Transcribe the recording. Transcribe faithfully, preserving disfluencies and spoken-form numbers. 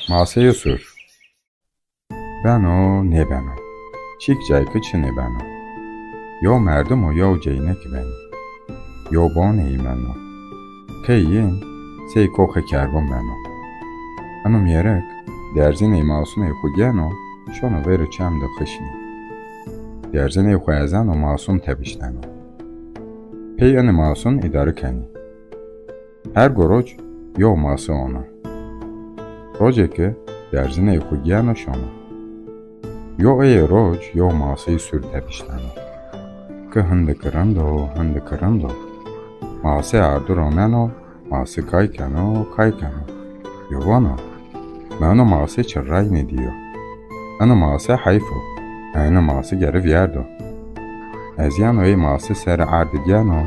Maseyê sûr. Beno, nêbeno. Çîk cayki çinê beno. Yew merdim û yew ceyneki benî. Yew bonê yî meno. Key yin sey koxê kerbon beno. Eno mêrik derzînê masunê xwu geno, şono vêrê çem de xişnî. Derzînê xwu ezeno, masun tepişteno. Pey enê masun îdare kenî. Hergo roc yew masi ona. Rocêke derzîney xwu giyeno şono. Yo ey roc yew masey sûr tepişteno. Ki hindiki rind o, hindiki rind o. Masi ardu roneno, masi kay keno, kay keno. Yo vano, mi eno masi çirray nêdîyo. Eno masi heyf o. Eno masi geri vîyerdo. Ez yeno ey masi serê erdî geno,